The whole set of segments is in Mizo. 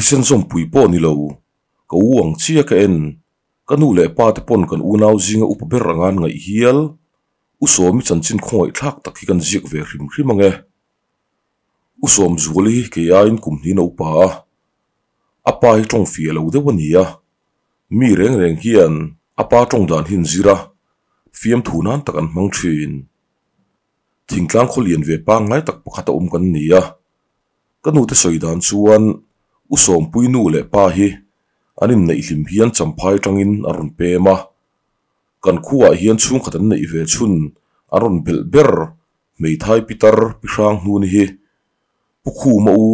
thisen zawmpui pawh ni lo, ka u ang chiah ka en. Ka nu leh pa te pawn kan unau zinga upa ber anga an ngaih hial. U Sawmi chanchin khawngaihthlak tak hi kan ziak ve hrim hrim ang e. U Sawmzuali hi kei aiin kum hnih naupa a, a pa hi tawng fiah lo deuh a ni a, mi reng reng hian a pa tawng dan hi an zir a, fiamthu nan tak an hmang thin. Thingtlang khaw lian ve pangngai tak pakhat a awm kan ni a, ka nute sawi dan chuan U Sawmpui nu leh pa hi an inneih hlim hian champhai atangin a rawn pem a, kan khuaah hian chhungkhat an neih ve chhun an rawn belh ber Hmeithai pitar pi hrang hnu ni hi Pu Khuma u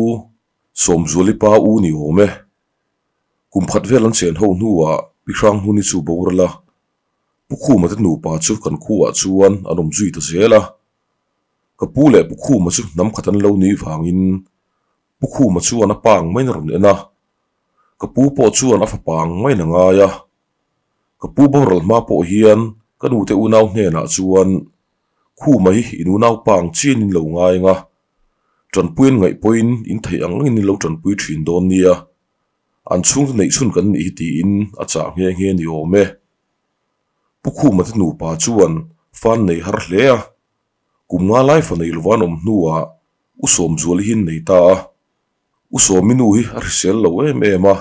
Sawmzuali pa u ni awm e. Kum khat vel an chen ho hnuah pi hrang hnu ni chu boral a, Pu Khuma te nupa chu kan khuaah chuan an awm zui ta zel a. Ka pu leh Pu Khuma chu hnam khat an lo ni vangin Pu Khuma chuan a pa ang maiin a rawn en a, ka pu pawh chuan a fapa ang maiin a ngai a. Ka pu boral hma pawh hian ka nute unau hnenah chuan Khuma hi in unaupa ang chian in lo ngai ang a, tanpuiin ngaih pawhin in theih ang angin in lo tanpui thin dawn nia, an chhungte neih chhun kan nih hi tiin a chah nghe nghe ni awm e. Pu Khuma te nupa chuan fan nei har hle a, kum nga lai fa nei lova an awm hnuah U Sawmzuali hi an nei ta a, U Sawmi nu hi a hrisel lo em em a,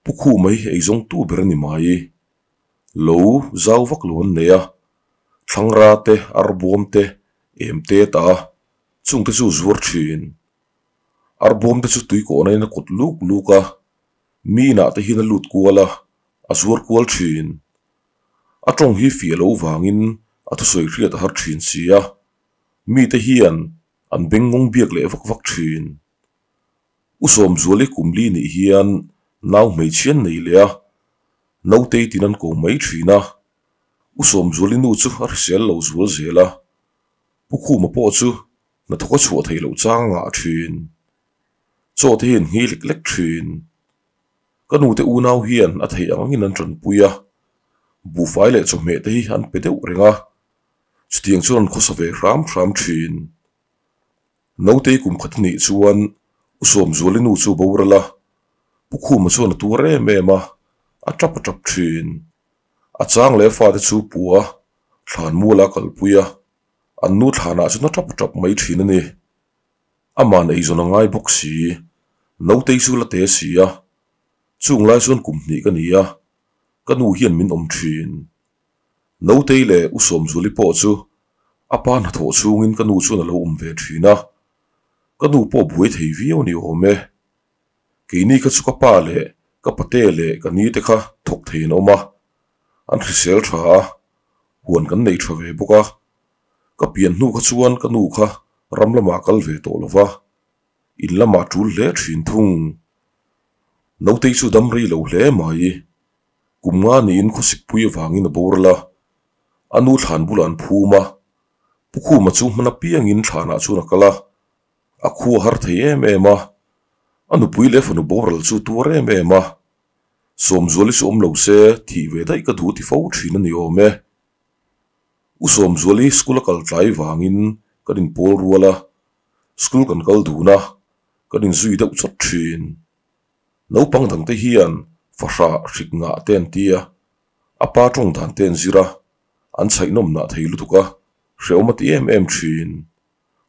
Pu Khuma hi eizawngtu ber a ni mai. Lo zau vak lo an nei a, thlangra te, arbawm te, em te ta a, chungte chu zuar thin. Arbawm te chu tui kawhna in a kawt luk luk a, mi inah te hian a lut kual a, a zuar kual thin. A tawng hi fiah lo vangin a thusawi hriat a har thin si a, mite hian an bengngawng biak leh vak vak thin. U Sawmzuali kum li nih hian nau hmeichhian nei leh a, nautei tin an ko mai thin a. U Sawmzuali nu chu a hrisel lo zual zel a, Pu Khuma pawh chu hnathawk a chhuah theih loh chang a ngah thin. Chaw te hi an nghi lek lek thin. Ka nute unau hian a theih ang angin an tanpui a, buhfai leh chawhmeh te hi an pe deuh reng a, chutiang chuan an khawsa ve hram hram thin. Nautei kum khat a nih chuan U Sawmzuali nu chu boral a, Pu Khuma chuan a tuar em em a, a tap a tap thin. A chang leh fate chu pu a, thlan muala a kalpui a, an nu thlanah chuan a tap a tap mai thin a ni. Aman eizawn a ngai bawk si, Nautei chu la te si a, chung lai chuan kum hnih ka ni a, ka nu hian min awm thin. Nautei leh U Sawmzuali pawh chu a pa hnathawh chhungin ka nu chuan a lo awm ve thin a, ka nu pawh buai thei viau a ni awm e. Keini kha chu ka pa leh ka pate leh ka ni te kha thawk thei an awm a, an hrisel tha a, huan kan nei tha ve bawk a. Ka pian hnu kha chuan ka nu kha ram lamah kal ve tawh lo va, in lamah tul hle thin thung. Nautei chu dam rei lo hle mai. Kum nga niin khawsikpui avangin a boral a, a nu thlan bulah an phum a, Pu Khuma chu hman apiangin thlanah chuan a kal a, a khu a har thei em em a, a nupui leh fanu boral chu tuar em em a, Sawmzuali chu awm lo se thih ve daih ka duh ti fo thin a ni awm e. U Sawmzuali school a kal tlai vangin kan inpawl rual a, school kan kal dun a, kan inzui deuh chawt thin. Naupang dangte hian fahrah hrik ngah te an ti a, a pa tawng dan te an zir a, an chhaihnawm nah thei lutuk a, hrehawm a ti em em thin.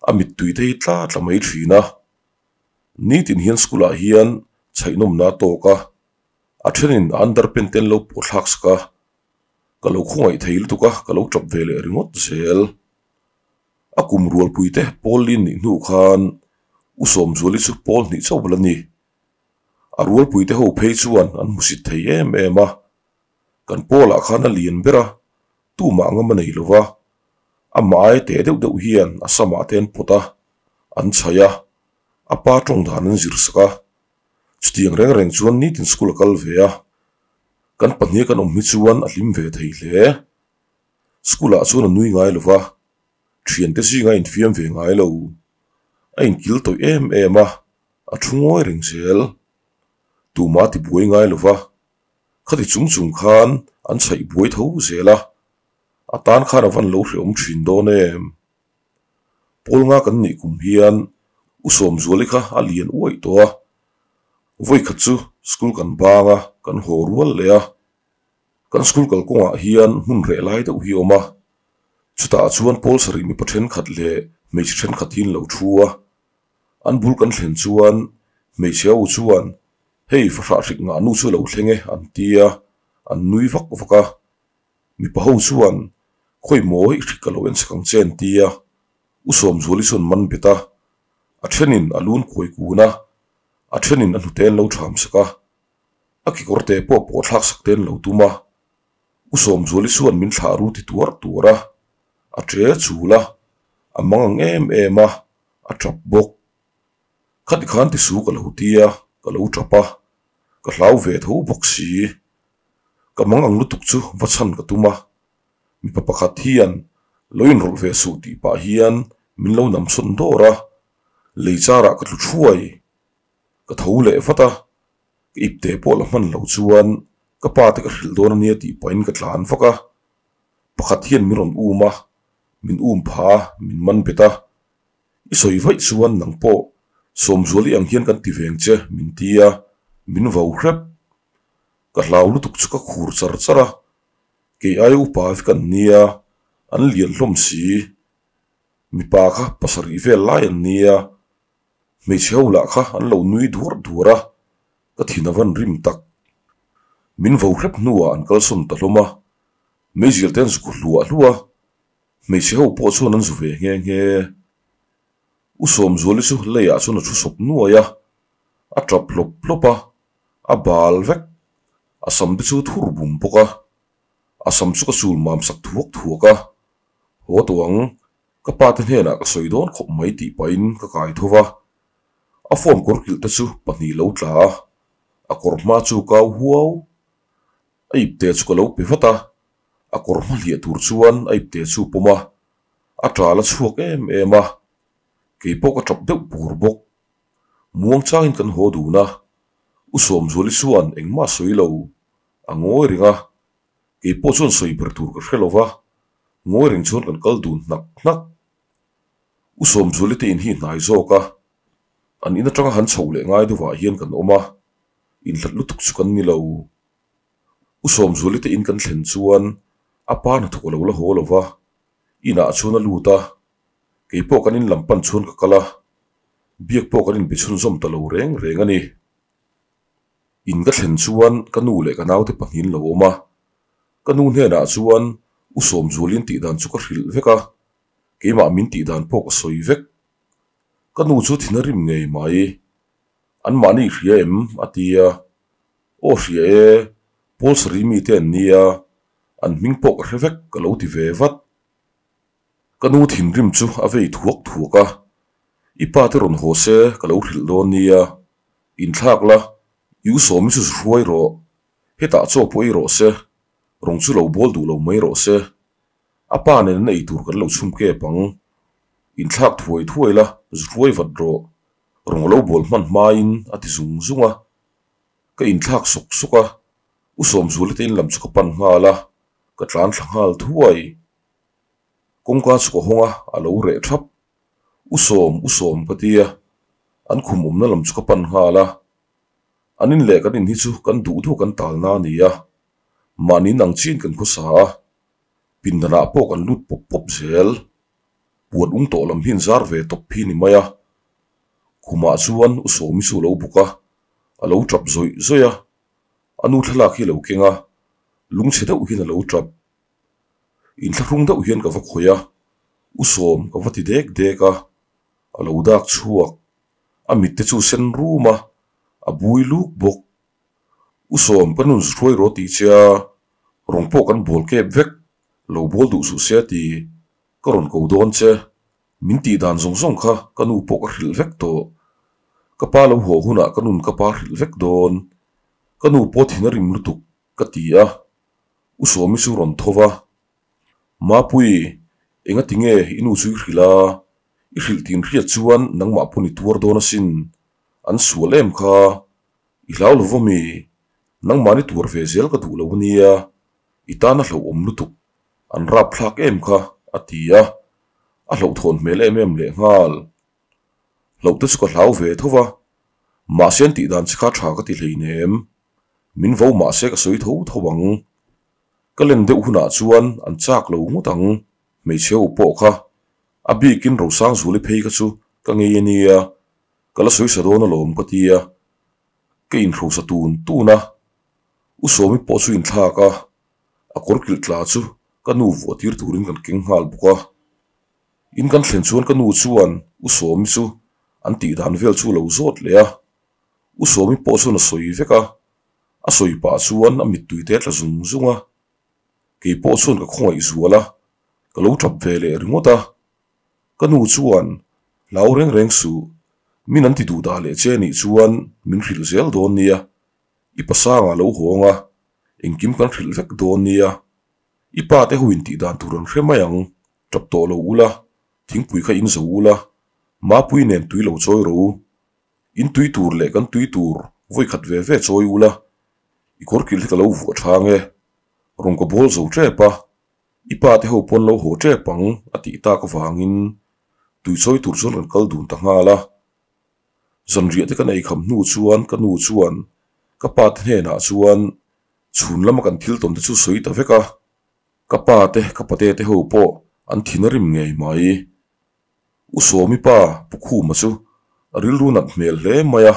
A mittui te hi tla tla mai thin a. Nitin hian school ah hian chhaihnawm na a tawk a, a thenin a underpant te an lo pawh thlak sak a, ka lo khawngaih thei lutuk a, ka lo tap ve leh ringawt zel. A kum rualpui te pawl lin nih hnu khan U Sawmzuali chu pawl hnih chauh la ni. A rualpui te ho phei chuan an hmusit thei em em a, kan pawlah khan a lian ber a, tumah ngam a nei lo va, amah ai teh deuh deuh hian a samah te an pawt a, an chhaih a, a pa tawng dan an zir sak a, chutiang reng reng chuan nitin school a kal ve a, kan pahnih kan awm hi chuan a hlim ve thei hle. School ah chuan a nui ngai lo va, thiante zinga a infiam ve ngai lo. A inkil tawih em em a, a thu ngawi reng zel. Tumah a ti buai ngai lo va, khati chung chung khan an chhaih buai tho zel a, a tan khan a van lo hrehawm thin dawn em? Pawl nga kan nih kum hian U Sawmzuali kha a lian uaih tawh a. Vawikhat chu school kan bang a, kan haw rual leh a. Kan school kalkawngah hian hmun reh lai deuh hi a awm a, chutah chuan pawl sarih mipa thenkhat leh hmeichhe thenkhat hi an lo thu a. An bul kan thlen chuan hmeichhe ho chuan hei fahrah hrik ngah nu chu a lo thleng e an ti a, an nui vak vak a. Mipa ho chuan khawi maw i hrik ka lo en chak ang che an ti a, U Sawmzuali chuan man bet a, a thenin a lun kuai kun a, a thenin a hnute an lo tham sak a, a kekawr te pawh pawh thlak sak te an lo tum a. U Sawmzuali chuan min thlah ru ti tuar tuar a, a che chul a, a mang ang em em a, a tap bawk. Khati khan ti su ka lo ti a, ka lo tap a, ka hlau ve tho bawk si. Ka mang ang lutuk chu va chhan ka tum a, mipa pakhat hian lo inrawlh ve suh tih pah hian min lo nam sawn dawr a, lei charah ka tlu thuai. Ka tho leh vat a, ka ipte pawh la hman lo chuan ka pa te ka hrilh dawn ania tih pahin ka tlan vak a, pakhat hian min rawn um a, min um pha a, min man bet a. I sawi vaih chuan nang pawh Sawmzuali ang hian kan ti veng che min ti a, min vau hrep. Ka hlau lutuk chu ka khur char char a, Kei aia upa vek an nia, an lian hlawm si. Mipa kha pasarih vel lai an nia, hmeichhe ho lah kha an lo nui duar duar a, ka thin a van rim tak. Min vo hrep hnuah an kalsawn ta hlawm a, meizial te an zu hluah hluah a, hmeichhe ho pawh chuan an zu ve nghe nghe. U Sawmzuali chu leiah chuan a thu sawp nuai a, a tap hlawp hlawp a, a bal vek. A sam te chu thur bum bawk a, a sam chu ka chul mam sak thuak thuak a, haw tawh ang, ka pa te hnenah ka sawi dawn khawp mai tih pahin ka kai tho va, a phone kawr kilh te chu pahnih lo tla a, a kawr hma chu kau huau, a ipte chu ka lo pe vat a, a kawr hma hliah tur chuan a ipte chu pawm a, a tal a chhuak em em a, keipawh ka tap deuh pur bawk. Muang changin kan haw dun a, U Sawmzuali chuan engmah sawi lo, a ngawi reng a, kei pawh chuan sawi ber tur ka hre lo va, ngawi reng chuan kan kal dun hnak hnak. U Sawmzuali te in hi hnai zawk a, an in atanga han chhoh leh ngai deuhah hian kan awm a, inhlat lutuk chu kan ni lo. U Sawmzuali te in kan thlen chuan a pa hnathawk a lo la haw lo va, inah chuan a lut a, kei pawh kan in lam pan chuan ka kal a, biak pawh kan inbe chhunzawm ta lo reng reng a ni. In ka thlen chuan ka nu leh ka naute pahnih an lo awm a, ka nu hnenah chuan U Sawmzualin tih dan chu ka hrilh vek a, keimah min tih dan pawh ka sawi vek. Ka nu chu thin a rim ngei mai, anmahni hria em? a ti a, Aw hria e, Paul sarih mite an nia, an hming pawh ka hre vek ka lo ti ve vat. Ka nu thinrim chu a vei thuak thuak a, I pa te rawn haw se ka lo hrilh dawn nia, inthlak la, i u sawmi chu zu hruai rawh, hetah chaw pawh ei rawh se, rawng chu lo bawl duh lo mai rawh se, a pa nen an ei tur kan lo chhum kep ang, inthlak thuai thuai la, zu hruai vat rawh, rawng a lo bawl hman hmain a ti zung zung a, ka inthlak sawk sawk a, u Sawmzuala te in lam chu ka pan nghal a, ka tlan thla nghal thuai. Kawngka chu ka hawng a, a lo reh thap. U Sawm, U Sawm ka ti a, an khum awmna lam chu ka pan nghal a. An in leh kan in hi chu kan duh duh kan talna a ni a, mahni nang chiin kan khawsa a, pindanah pawh kan lut pawp pawp zel. Puan ung tawh lam hi an zar ve tawp hi ni mai a. Khumah chuan U Sawmi chu a lo bawk a, a lo tap zawih zawih a, a nu thlalak hi a lo keng a, lungchhe deuh hian a lo tap. Inthlahrung deuh hian ka va khawih a, U Sawm ka va ti dek dek a, a lo dak chhuak. A mit te chu sen rum a, a bui luk bawk. U Sawm ka nun hruai rawh tih che a, rawng pawh kan bawl kep vek, lo bawl duh suh se a ti, ka rawn ko dawn che. Min tih dan zawng zawng kha ka nu pawh ka hrilh vek tawh. Ka pa lo haw hunah ka nun ka pa hrilh vek dawn. Ka nu pawh thin a rim lutuk ka ti a. U Sawmi chu rawn tho va, Mapui, engati nge i nu chu i hrilh a? I hrilh tih inhriat chuan nangmah pawn i tuar dawn asin. An sual em kha. I hlau lo va mi? Nangmahni tuar ve zel ka duh lo ania. I tan a hlauhawm lutuk. An rapthlak em kha, a ti a. A hlauhthawn hmel em em lehnghal. Hlauhte chu ka hlau ve tho va. Mahse an tih dan che kha tha ka ti hleinem. Min vo mahse ka sawi tho tho ang. Ka len deuh hunah chuan an chak lo ngawt ang, hmeichhe ho pawh kha. A bikin Rosangzuali phei kha chu ka ngei a nia, ka la sawi sa dawn alawm ka ti a. Ka inhrosa tun tun a, U Sawmi pawh chu inthlak a, a kawr kilh tla chu ka nu vuah tir turin kan keng nghal bawk a. In kan thlen chuan ka nu chuan U Sawmi chu an tih dan vel chu a lo zawt leh a, U Sawmi pawh chuan a sawi vek a, a sawi pah chuan a mittui te a tla zung zung a. Kei pawh chuan ka khawngaih zual a, ka lo tap ve leh ringawt a. Ka nu chuan, Hlau reng reng suh, min an ti duh dah leh che nih chuan min hrilh zel dawn nia, i pasangah lo hawng a, engkim kan hrilh vek dawn nia, i pa te ho in tih dan tur an hre mai ang, tap tawh lo ula, thingpui kha in zo ula, mapui nen tui lo chawi ro u, in tui tur leh kan tui tur vawi khat ve ve chawi ula, i kawr kilh hi ka lo vuah thang e, rawn ka bawl zo tep a, i pa te ho pawn lo haw tep ang a tih tak avangin tui chawi tur chuan kan kal dun ta nghal a. Zanriah te kan ei kham hnu chuan ka nu chuan ka pa te hnenah chuan chhun lama kan thil tawn te chu sawi ta vek a, ka pa te ka pate te ho pawh an thin a rim ngei mai. U Sawmi pa Pu Khuma chu a rilru nat hmel hle mai a,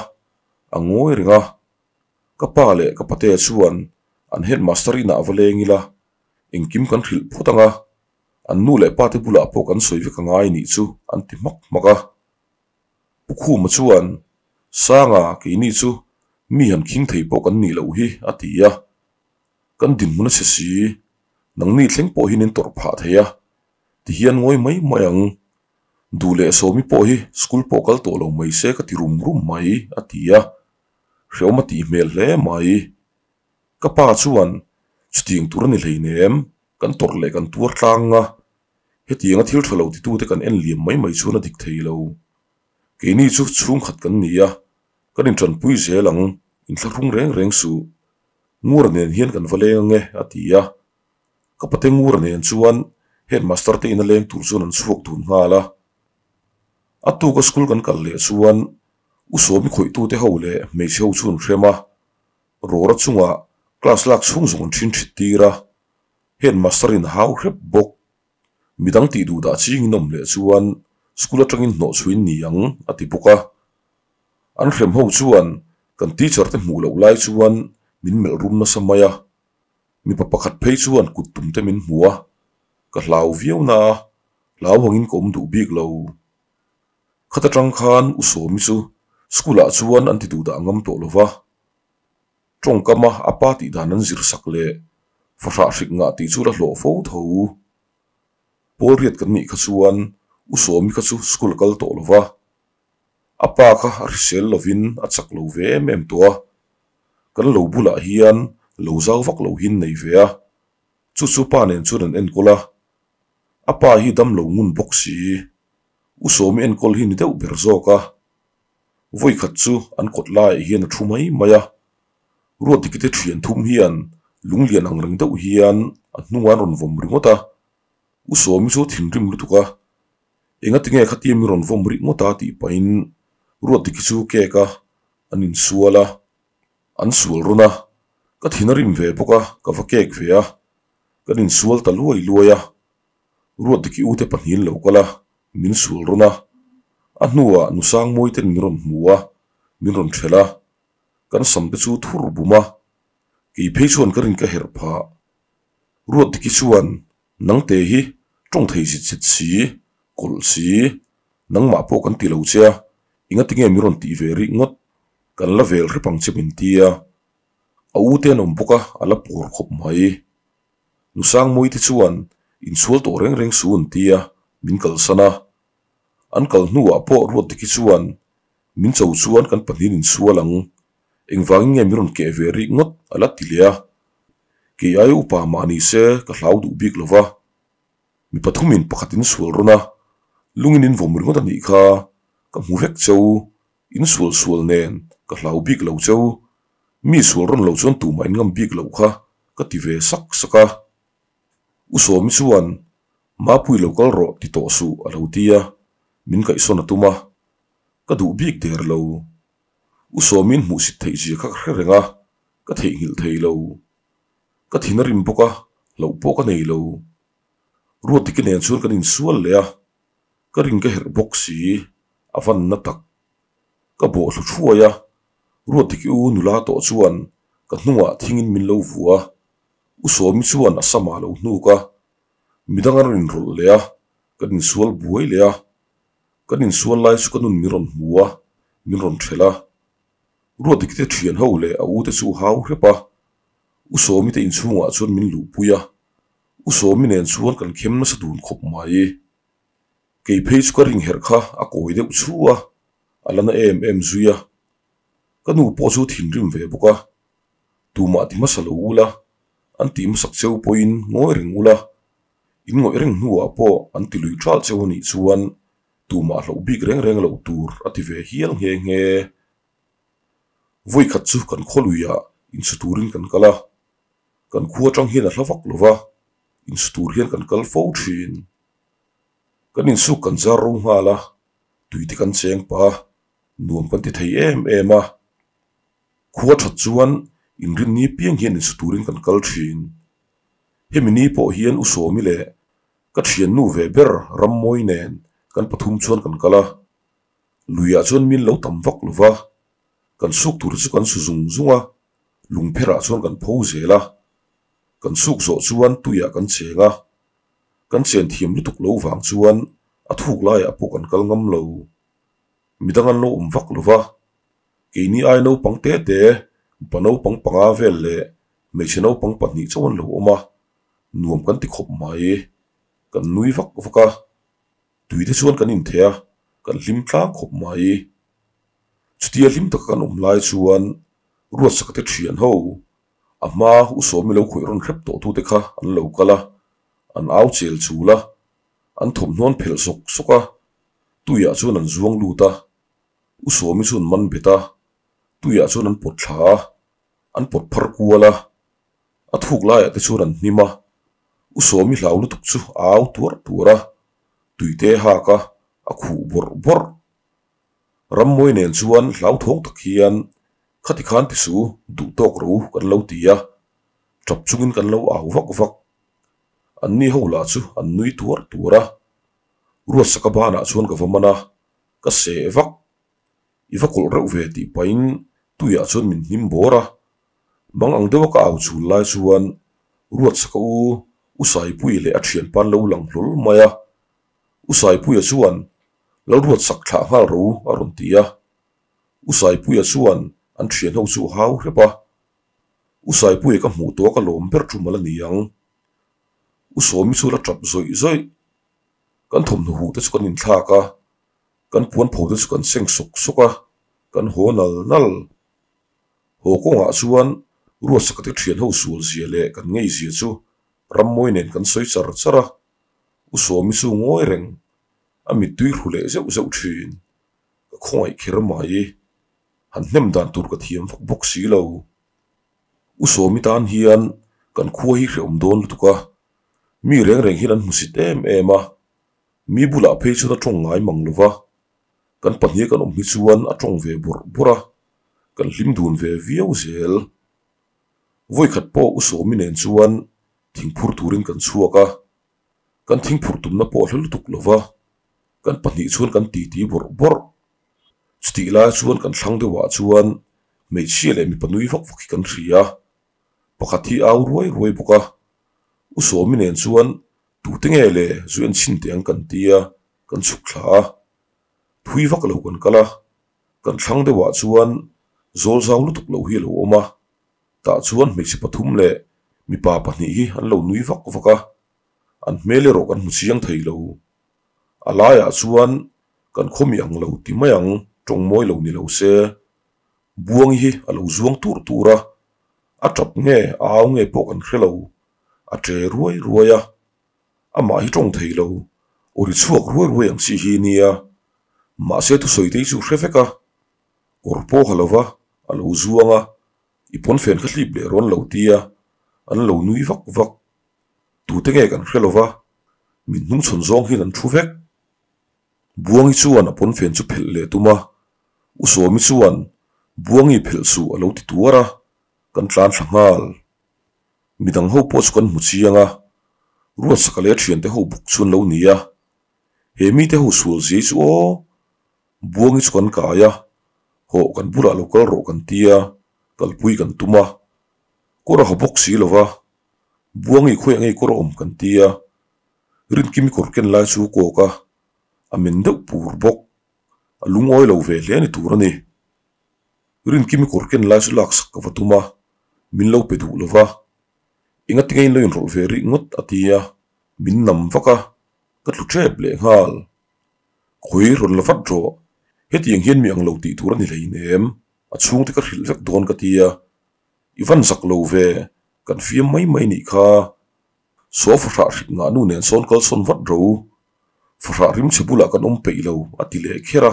a ngawi reng a. Ka pa leh ka pate chuan an headmaster inah va leng ila engkim kan hrilh phawt ang a, an nu leh pa te bulah pawh kan sawi vek a ngai nih chu an ti hmak hmak a. Pu Khuma chuan, Sanga, keini chu mi han khing thei pawh kan nih loh hi, a ti a. Kan dinhmun a chhe si, nangni thleng pawh hian in tawrh phah thei a, ti hian ngawi mai mai ang. Duh leh Sawmi pawh hi school pawh kal tawh lo mai se ka ti rum rum mai, a ti a. Hreawm a tih hmel hle mai. Ka pa chuan, Chutiang tur a ni hleinem, kan tawrh leh kan tuar tlang a, Hetianga thil tha lo titute kan en liam mai mai chuan a dik thei lo. Keini chu chhungkhat kan ni a, kan intanpui zel ang, inthlahrung reng reng suh. Ngura nen hian kan va leng ange, a ti a. Ka pate Ngura nen chuan headmaster te ina leng tur chuan an chhuak dun nghal a. A tuka school kan kal leh chuan U Sawmi khawihtute ho leh hmeichhe ho chu an hrem a, rawra chungah class lak chhung zawng an thin thit tir a. Headmaster in hau hrep bawk. Midang tih duh dah ching in awm leh chuan school atangin hnawh chhuin ni ang a ti bawk a. An hrem ho chuan kan teacher te hmuh loh lai chuan min melh rum nasa mai a. Mipa pakhat phei chuan kut tum te min hmu a, ka hlau viau na a, hlau angin ka awm duh bik lo. Khat atang khan U Sawmi chu school ah chuan an ti duh dah ngam tawh lo va. Tawngkama a pa tih dan an zir sak leh fahrah hrik ngah tih chu la hlawh fo tho. Pawl riat kan nih kha chuan U Sawmi kha chu school a kal tawh lo va. A pa kha a hrisel lovin a chak lo ve em em tawh a. Kan lo bulah hian lo zau vak lo hin nei ve a. Chu chu pa nen chuan an enkawl a. A pa hi dam lo ngun bawk si. U Sawmi enkawl hi ni deuh ber zawk a. Vawi khat chu an kawt laiah hian a thu mai mai a, Ruatdiki te thian thum hian lunglian ang reng deuh hian a hnungah an rawn vawm ringawt a, U Sawmi chu a thinrim lutuk a, Engatinge khatia mi rawn vawm rih ngawt a tih pahin Ruatdiki chu cake a an insual a, an sual rawn a, ka thin a rim ve bawk a, ka va cake ve a, kan insual ta luai luai a. Ruatdiki u te pahnihin lo kal a, min sual rawn a. A hnuah nu Sangmawi ten min rawn hmu a, min rawn ṭhelh a. Kan sam te chu thur bum a, kei phei chuan ka rin ka herh phah. Ruatdiki chuan, Nangte hi tawng thei zit zit si, kawlh si, nangmah pawh kan ti lo che a, engati nge min rawn tih ve rih ngawt, kan la vel hrep ang che min ti a. A u te an awm bawk a, a la pawr khawp mai. Nu Sangmawii te chuan insual tawh reng reng su an ti a, min kalsan a. An kal hnuah pawh Ruatdiki chuan min cho chuan kan pahnihin insual ang, engvangin nge min rawn keh ve rih ngawt a la ti leh a. Kei aia upa mah ni se ka hlau duh bik lo va. Mi pathumin pakhat insual rawn a, lungin in vawm ringawt a nih kha, ka hmu vek cheu, insual sual nen ka hlau bik lo cheu, Mi sual rawn lo chuan tumah in ngam bik loh kha ka ti ve sak sak a. U Sawmi chuan, Mapui lo kal rawh ti tawh suh a lo ti a, min kaihsawn a tum a. Ka duh bik der lo. U Sawmi'n hmuhsit theih zia kha ka hre reng a, ka theihnghilh thei lo. Ka thin a rim bawk a, hlauh pawh ka nei lo. Ruatdiki nen chuan kan insual leh a, ka ring ka herh bawk si, a van na tak. Ka bawh thlu thuai a, Ruatdiki u nula tawh chuan ka hnungah thingin min lo vua a, U Sawmi chuan a sam ah lo hnuk a, midang an rawn inrawlh leh a, kan insual buai leh a. Kan insual lai chu ka nun min rawn hmu a, min rawn ṭhelh a. Ruatdiki te ṭhian ho leh a u te chu hau hrep a, U Sawmi te inchhungah chuan min luhpui a, U Sawmi nen chuan kan khem nasa dun khawp mai. Kei phei chu ka ring herh kha a kawi deuh chhu a, a la na em em zui a. Ka nu pawh chu thinrim ve bawk a, tumah ti hmasa lo ula, an tih hmasak cheu pawhin ngawi reng ula, in ngawih reng hnuah pawh an ti lui ṭalh cheu anih chuan tumah hlauh bik reng reng loh tur a ti ve hial nghe nghe. Vawikhat chu kan khawluiah insu turin kan kal a, kan khua aṭang hian a hla vak lo va, insu tur hian kan kal fo ṭhin. Kan insuk kan zar ro nghal a, tuite kan cheng pah a, nuam kan ti thei em em a. Khua that chuan inrinni piang hian insu turin kan kal thin. Hemi ni pawh hian U Sawmi leh ka thiannu ve ber Rammawi nen kan pathum chuan kan kal a. Luiah chuan min lo tam vak lo va, kan suk tur chu kan su zung zung a, lungpherah chuan kan pho zel a. Kan suk zawh chuan tuiah kan cheng a, kan chen thiam lutuk lo vang chuan a thuk laiah pawh kan kal ngam lo. Midang an lo awm vak lo va, keini ai naupang te te, mipa naupang panga vel leh hmeichhe naupang pahnih chauh an lo awm a, nuam kan ti khawp mai. Kan nui vak vak a, tui te chuan kan intheh a, kan hlim tlang khawp mai. Chutia hlim taka kan awm lai chuan Ruatsaka te thian ho A hma U Sawmi lo khawih rawn hrep tawh tute kha an lo kal a, an au chel chul a, an thawmhnawn phelh sawk sawk a, tuiah chuan an zuang lut a, U Sawmi chu an man bet a, tuiah chuan an pawt thla a, an pawt phar kual a, a thuk laiah te chuan an hnim a, U Sawmi hlau lutuk chu a au tuarh tuarh a, tuite hak a, a khuh bawrh bawrh. Rammawi nen chuan hlauthawng tak hian Khati khan ti su, duh tawk ro kan lo ti a, tap chungin kan lo au vak vak. Anni ho lah chu an nui tuar tuar a, Ruatsaka banah chuan ka va man a, ka seh vak. I va kawlh reuh ve tih pahin tuiah chuan min hnim bawr a, mang ang deuha ka au chul lai chuan Ruatsaka u U Saipuii leh a thianpa an lo lang hlawl mai a, U Saipuia chuan Lalruatsak thlah nghal ro a rawn ti a. U Saipuia chuan an thian ho chu a hau hrep a, U Saipuia ka hmuh tawh a ka lawm ber chu mal a ni ang. U Sawmi chu la tap zawih zawih. Kan thawmhnaw huh te chu kan inthlak a, kan puan pho te chu kan seng sawk sawk a, kan haw nal nal. Haw kawngah chuan Ruatsaka te thian ho sual zia leh kan ngei zia chu Rammawi nen kan sawi char char a, U Sawmi chu ngawi reng, a mittui hru leh zeuh zeuh thin. Ka khawngaih kher mai. Han hnem dan tur ka thiam vak bawk si lo. U Sawmi tan hian kan khua hi hrehawm dawn lutuk a, mi reng reng hian an hmusit em em a, mi bulah phei chuan a tawng ngai mang lo va, kan pahnih kan awm hi chuan a tawng ve bawrh bawrh a, kan hlim dun ve viau zel. Vawikhat pawh U Sawmi nen chuan thingphur turin kan chhuak a, kan thingphur tumna pawh a hla lutuk lo va. Kan pahnih chuan kan titi bawrh bawrh. Chutih lai chuan kan thlang deuhah chuan hmeichhia leh mipa nui vak vak hi kan hria a, pakhat hi au ruai ruai bawk a. U Sawmi nen chuan tute nge le zu en chhin teh ang kan ti a, kan chhuk thla a. Thui vak lo kan kal a, kan thlang deuhah chuan zawl zau lutuk lo hi a lo awm a, tah chuan hmeichhe pathum leh mipa pahnih hi an lo nui vak vak a, an hmel erawh kan hmu chiang thei lo. A laiah chuan kan khawmi ang lo ti mai ang, tawng mawi lo ni lo se. Buangi hi a lo zuang tur tur a, a tap nge a au nge pawh kan hre lo, a che ruai ruai a. Amah hi tawng thei lo, aw ri chhuak ruai ruai ang chi hi nia. Mahse thusawi te hi chu hre vek a, kawr pawh ha lo va, a lo zuang a, i pawnfen kha hlip leh rawn lo tia, an lo nui vak vak. Tute nge kan hre lo va, min hnungchhawn zawng hian an thu vek. Buangi chuan a pawnfen chu phelh leh tum a, U Sawmi chuan Buangi phelh suh a lo ti tuar a, kan tlan thla nghal. Midang ho pawh chu kan hmu chiang a, Ruatsaka leh a thiante ho bawk chu an lo ni a. He mite ho sual zia hi chu aw, Buangi chu kan kai a, hawh kan bulah lo kal rawh kan tia, kalpui kan tum a. Kawr a ha bawk si lo va, Buangi khawiah ngei kawr a awm kan tia, Rinkimi kawr ken lai chu kawk a, a men deuh pur bawk. A lungawi lo ve hle ni tur a ni. Rinkimi kawr ken lai chu laksak ka va tum a, min lo pe duh lo va. Enga tinge in lo inrawlh ve rih ngawt a ti a, min nam vak a, ka tlu tep leh nghal. Khawi rawn la vat rawh, hetiang hian mi ang lo tih tur a ni hleinem, a chhungte ka hrilh vek dawn ka ti a. I van zak lo ve, kan fiam mai mai nih kha. Saw fahrah hrik ngah nu nen sawn kal sawn vat ro. Fahrah rimchhe bulah kan awm peih lo, a ti leh kher a.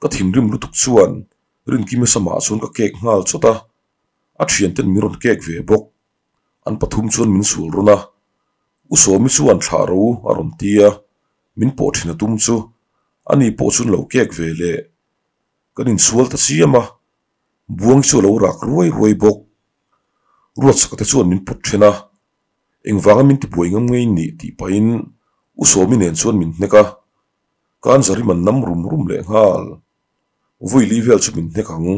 Ka thinrim lutuk chuan Rinkimi samah chuan ka kek nghal chawt a, a thianten min rawn kek ve bawk. An pathum chuan min sul rawn a, U Sawmi chuan thlah ro a rawn ti a, min pawh thin a tum chu ani pawh chuan lo kek ve leh. Kan insual ta chiam a, Buangi chu a lo rak ruai ruai bawk. Ruatsaka te chuan min pawt then a, engvanga min tibuai ngam ngei nih tih pahin U Sawmi nen chuan min hnek a, Kan zarim an nam rum rum leh nghal. Vawi vel chu min hnek ang.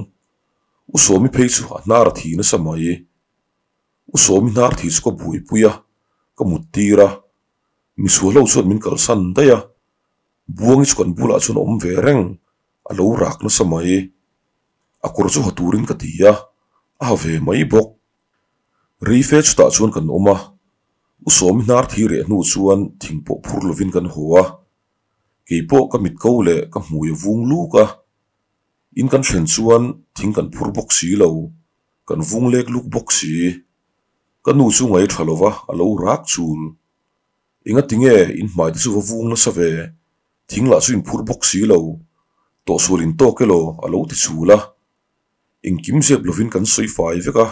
U Sawmi phei chu a hnar a thi nasa mai. U Sawmi hnar thi chu ka buaipui a, ka mut tir a. Misual ho chuan min kalsan daih a. Buangi chu kan bulah chuan a awm ve reng, a lo rak nasa mai. A kawr chu ha turin ka ti a, a ha ve mai bawk. Reife chutah chuan kan awm a, U Sawmi hnar thi reh hnu chuan thing pawh phur lovin kan haw a, kei pawh ka mit ko leh ka hmui a vung luk a, in kan thlen chuan thing kan phur bawk si lo, kan vung lek luk bawk si. Ka nu chu ngaih tha lova a lo rak chul. Enga tinge in hmai te chu va vung nasa ve, thing lah chu in phur bawk si lo, tawhsual in tawk elaw a lo ti chul a. Engkim zep lovin kan sawi fai vek a,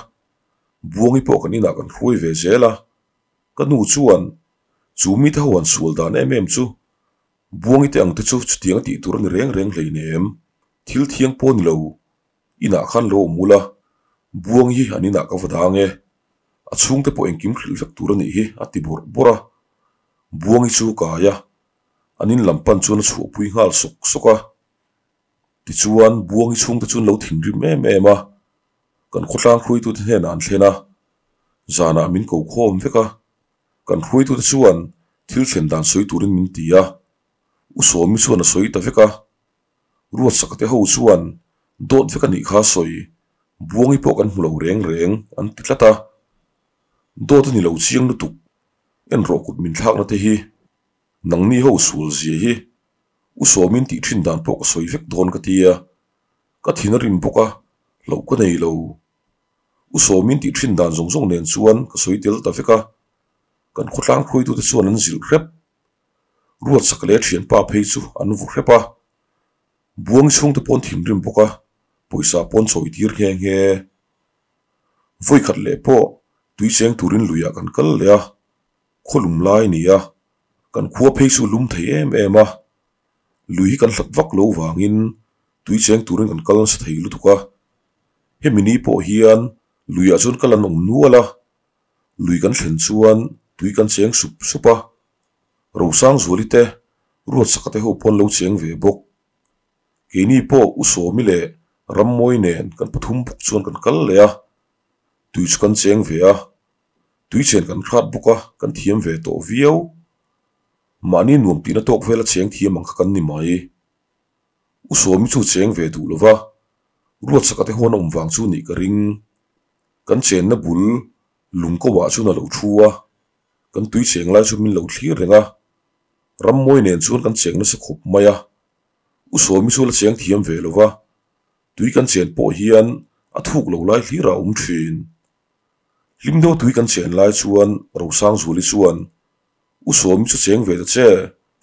Buangi pawh kan inah kan hruai ve zel a, ka nu chuan chu mite ho han sual dan em em chu Buangi te ang te chu chutiang a tih tur a ni reng reng hleinem, thil thiang pawh a ni lo, inah khan lo awm ula, Buangi hi an inah ka va dang e, a chhungte pawh engkim hrilh vek tur a nih hi a ti bawrh bawrh a, Buangi chu kai a, an in lam pan chuan a chhuahpui nghal sawk sawk a. Tichuan, Buangi chhungte chu an lo thinrim em em a, kan khawtlang hruaitute hnenah an thlen a, zanah min ko khawm vek a, kan hruaitute chuan thil thlen dan sawi turin min ti a, U Sawmi chuan a sawi ta vek a, Ruatsaka te ho chuan dawt vek a nih kha sawi, Buangi pawh kan hmu lo reng reng an ti tlat a, dawt a ni lo chiang lutuk, en rawh kut min thlakna te hi. Nangni ho sual zia hi U Sawmin tih thin dan pawh ka sawi vek dawn ka ti a, ka thin a rim bawk a, hlauh ka nei lo. U Sawmin tih thin dan zawng zawng nen chuan ka sawi tel ta vek a, kan khawtlang hruaitute chuan an zilh hrep. Ruatsak leh thianpa phei chu an vu hrep a, Buangi chhungte pawh an thinrim bawk a, pawisa pawh an chawi tir nghe nghe. Vawikhat leh pawh tui cheng turin luiah kan kal leh a, Khaw lum lai a ni a, kan khua phei chu lum thei em em a, lui hi kan hlat vak lo vangin tui cheng turin kan kal nasa thei lutuk a, hemi ni pawh hian luiah chuan kal an awm nual a, lui kan thlen chuan tui kan cheng sup sup a, Rosangzuali te Ruatsaka te ho pawh an lo cheng ve bawk. Keini pawh U Sawmi leh Rammawi nen kan pathum bawk chuan kan kal leh a, tui chu kan cheng ve a. Tui chen kan hrat bawk a, kan thiam ve tawh viau. Mahni nuam tihna tawk vela cheng thiam ang kha kan ni mai. U Sawmi chu cheng ve duh lova, Ruatsaka te huan a awm vang chu nih ka ring. Kan chenna bul lung ko ah chuan a lo thu a, kan tui cheng lai chu min lo thlir reng a. Rammawi nen chuan kan cheng nasa khawp mai a. U Sawmi chu la cheng thiam ve lova, tui kan chen pawh hian a thuk lo lai hlir a awm thin. Hlim deuh tui kan chen lai chuan Rosangzuali chuan, U Sawmi chu cheng ve ta che,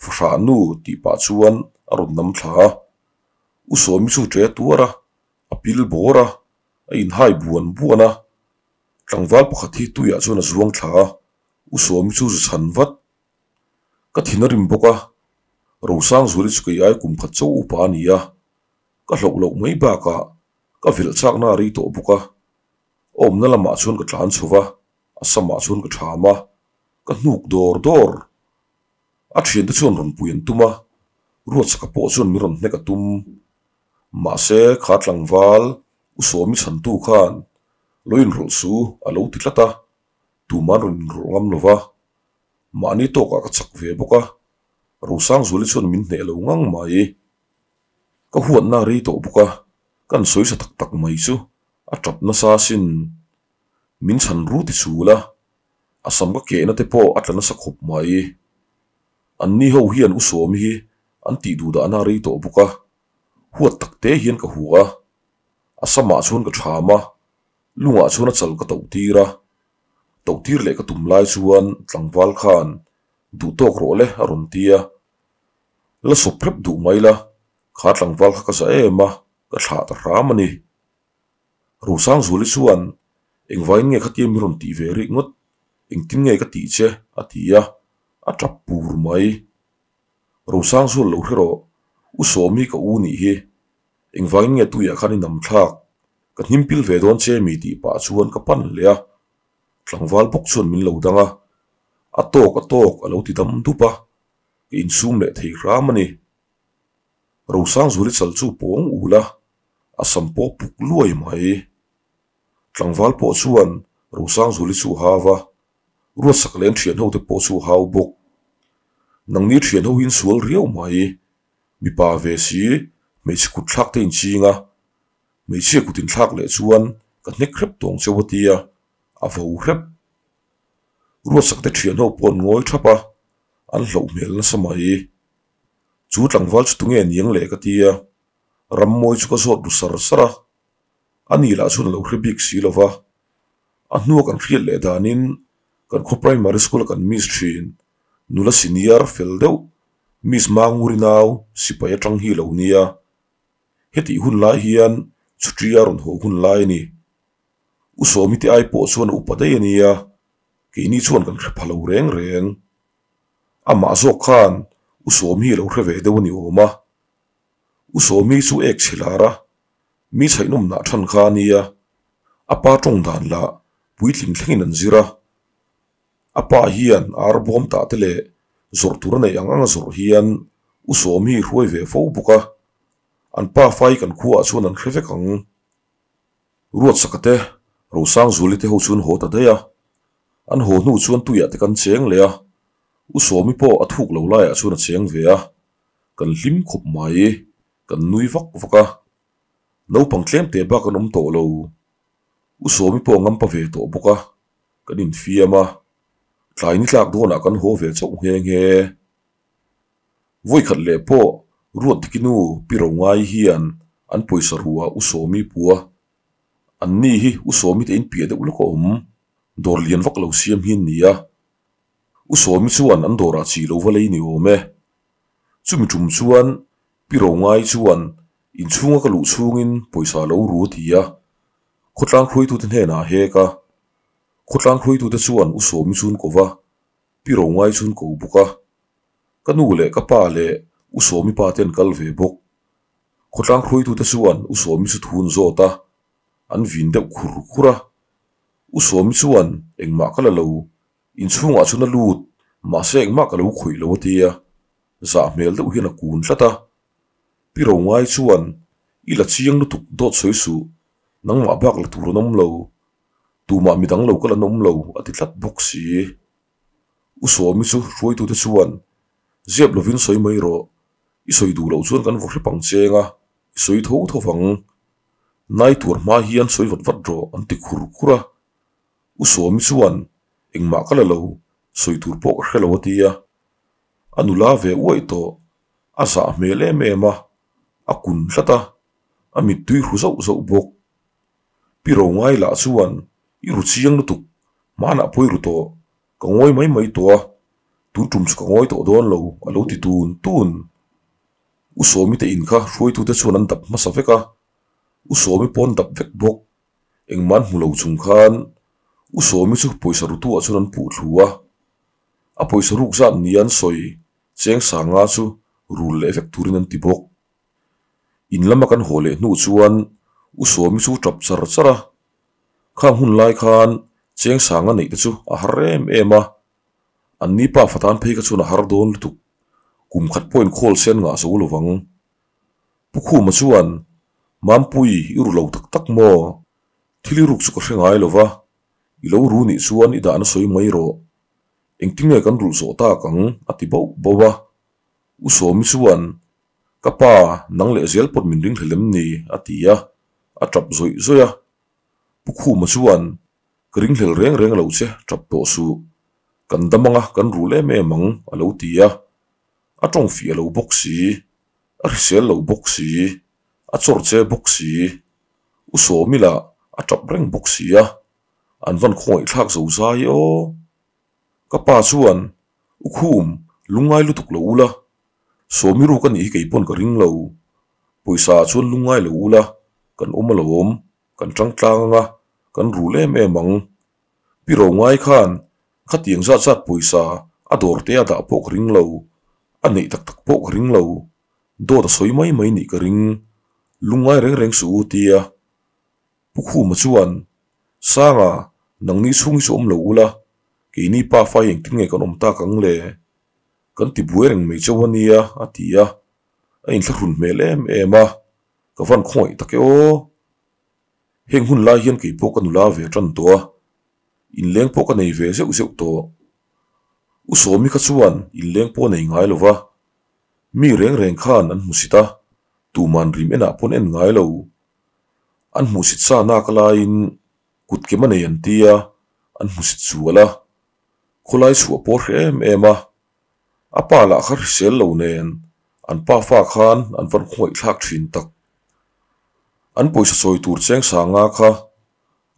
fahrah nu tih pah chuan a rawn nam thla a. U Sawmi chu ṭe tuar a, a pil bawr a, a inhai buan buan a. Tlangval pakhat hi tuiah chuan a zuang thla a, U Sawmi chu zu chhan vat. Ka thin a rim bawk a, Rosangzuali chu kei ai kum khat chauh upa a ni a, ka hlauh loh mai bakah. Ka vilh chakna a rei tawh bawk a, awmna lamah chuan ka tlan chho va, a samah chuan ka ṭham a, ka hnuk dawr dawr. A thiante chuan rawn pui an tum a, Ruatsaka pawh chuan min rawn hnek a tum. Mahse, kha tlangval U Sawmi chhantu khan lo inrawlh su a lo ti tlat a, tuma'n rawn inrawlh ngam lo va. Mahni tawkah ka chak ve bawk a, Rosangzuali chuan min hneh lo ngang mai. Ka huatna a rei tawh bawk a, kan sawi sa tak tak mai chu a tap nasa asin. Min chhan ru ti chul a, a sam ka kehna te pawh a tla nasa khawp mai. Anni ho hian U Sawmi hi an tih duh dahna a rei tawh bawk a, huat tak te hian ka hua a, a samah chuan ka ṭham a, lungah chuan a chal ka toh tir a. Toh tir leh ka tum lai chuan tlangval khan duh tawk rawh le a rawn ti a. La sawp hrep duh mai la, kha tlangval kha ka za em a, ka thlah ta hram a ni. Rosangzuali chuan, Engvain nge khatia min rawn tih ve rih ngawt? Engtin nge ka tih che? a ti a, a tap pur mai. Rosangzual lo hre rawh, U Sawmi ka u nih hi. Engvain nge tuiah khan i nam thlak? Ka hnim pil ve dawn che mi tih pah chuan ka pan leh a. Tlangval bawk chuan min lo dang a, A tawk a tawk a lo ti dam dup a. Ka insum leh thei hram a ni. Rosangzuali chal chu pawng ul a, a sam pawh puk luai mai. Tlangval pawh chuan Rosangzuali chu a hau a, Ruatsak leh an thian ho te pawh chu a hau bawk. Nangni thian ho hi in sual riau mai, mipa ve si hmeichhe kut thlak te inching a, hmeichhia kut inthlak leh chuan ka hnek hrep tawng cheu a tia, a vo hrep. Ruatsak te thian ho pawh an ngawi thap a, an hlauh hmel nasa mai. Chu tlangval chu tunge niang le ka ti a, Rammawi chu ka zawt ru sar sar a, ani lah chuan a lo hre bik si lo va. A hnua kan hriat leh danin kan khaw primary school a kan miss thin, nula senior fel deuh Miss Manguri nau sipai atang hi lo nia. Hetih hun lai hian chhuṭi a rawn haw hun lai a ni. U Sawmi te ai pawh chuan a upa daih a nia, keini chuan kan hre pha lo reng reng. Amah zawk khan U Sawmi a lo hre ve deuh a ni awm a. U Sawmi chu ek chhe lar a, mi chhaihnawm nah than kha a nia. A pa tawng dan lah puitling thlengin an zir a. A pa hian ar bawm tah te leh zawrh tur a neih ang ang a zawrh hian U Sawmi hruai ve fo bawk a. An pa fai kan khuaah chuan an hre vek ang. Ruatsaka te, Rosangzuali te ho chu an haw ta daih a. An haw hnu chuan tuiah te kan cheng leh a, U Sawmi pawh a thuk lo laiah chuan a cheng ve a. Kan hlim khawp mai, kan nui vak vak a. Naupang tlem teh bak an awm tawh lo. U Sawmi pawh a ngampa ve tawh bawk a, kan infiam a. Tlai ni tlak dawnah kan haw ve chauh nghe nghe. Vawikhat leh pawh Ruatdiki nu Pi Rongai hian an pawisa ruah U Sawmi pua. An ni hi U Sawmi te in piah deuh lawk a awm, dawr lian vak lo siam hi an ni a. U Sawmi chuan an dawrah chi lo va lei ni awm e. Chumi tum chuan Pi Rongai chuan inchhunga ka luh chhungin pawisa lo ru a ti a, khawtlang hruaitute hnenah a hek a. Khawtlang hruaitute chuan U Sawmi chu an ko va, Pi Rongai chu an ko bawk a. Ka nu leh ka pa leh U Sawmi pa te an kal ve bawk. Khawtlang hruaitute chuan U Sawmi chu thu an zawt a, an vin deuh khur khur a. U Sawmi chuan engmah ka la lo, inchhungah chuan a lut, mahse engmah ka lo khawih lo a ti a, zah hmel deuh hian a kun tlat a. Pi Rongai chuan, I la chiang lutuk dawt sawi suh, nangmah bak la tur an awm lo, tumah midang lo kal an awm lo a ti tlat bawk si. U Sawmi chu hruaitute chuan, Ziap lovin sawi mai rawh, i sawi duh loh chuan kan vaw hrep ang cheng a, i sawi tho tho vang. Nai tuar hma hian sawi vat vat rawh an ti khur khur a. U Sawmi chuan, Engmah ka la lo, sawi tur pawh ka hre lo a ti a. A nula ve uaih tawh, a zah hmel em em a, a kun tlat a, a mittui hru zauh zauh bawk. Pi Rongai lah chuan, I ru chiang lutuk, hmanah pawh i ru tawh, ka ngawi mai mai tawh a, tun tum chu ka ngawi tawh dawn lo, a lo ti tun tun. U Sawmi te in kha hruaitute chuan an dap hmasa vek a, U Sawmi pawh an dap vek bawk. Engmah an hmu lo chung khan U Sawmi chu pawisa rutuah chuan an puh thlu a, a pawisa ruk zat nia an sawi cheng sanga chu rul leh vek turin an ti bawk. In lama kan haw leh hnu chuan U Sawmi chu tap char char a, khang hun lai khan cheng sanga neih te chu a har em em a, an ni pa fatan phei kha chuan a har dawn lutuk, kum khat pawhin khawl sen ngah zo lovang. Pu Khuma chuan, Mampui, i ru lo tak tak maw? Thil i ruk chu ka hre ngai lo va, i lo ru nih chuan i dahna sawi mai rawh. Engtinge kan rulh zawh tak ang? a ti bauh bauh a. U Sawmi chuan, Ka pa, nang leh zel pawt min ring hlelem ni? a ti a, a tap zawih zawih a. Pu Khuma chuan, Ka ringhlel reng reng lo che, tap tawh suh. Kan dam anga kan rul em em ang, a lo ti a. A tawng fiah lo bawk si, a hrisel lo bawk si, a chawr che bawk si. U Sawmi lah a tap reng bawk si a, an van khawngaihthlak zo zai aw. Ka pa chuan, U Khum, lungngai lutuk lo ula. Sawmi ruk a nih hi kei pawn ka ring lo. Pawisa ah chuan lungngai lo ula, kan awm alawm, kan tang tlang anga, kan rul em em ang. Pi Ro ngai khan khatiang zat zat pawisa a dawr te a dah pawh ka ring lo, a neih tak tak pawh ka ring lo. Dawt a sawi mai mai nih ka ring. Lungngai reng reng suh u tia. Pu Khuma chuan, Sanga, nangni chhung hi chu awm lo ula, keini pa fa hi engtin nge kan awm tak ang le? Kan ti buai reng mai chauh a nia, a ti a. A inthlahrun hmel em em a, ka van khawngaih tak e aw. Heng hun lai hian kei pawh ka nula ve tan tawh a, inleng pawh ka nei ve zeuh zeuh tawh. U Sawmi kha chuan inleng pawh a nei ngai lo va, mi reng reng khan an hmusit a, tuman rim enah pawn en ngai lo. An hmuhsit sa nak laiin kut kem a nei an ti a, an hmusit zual a. Khawlai chhuah pawh a hreh em em a. A pa lah kha hrisel lo nen an pa fa khan an van khawngaihthlak thin tak. An pawisa sawi tur cheng sanga kha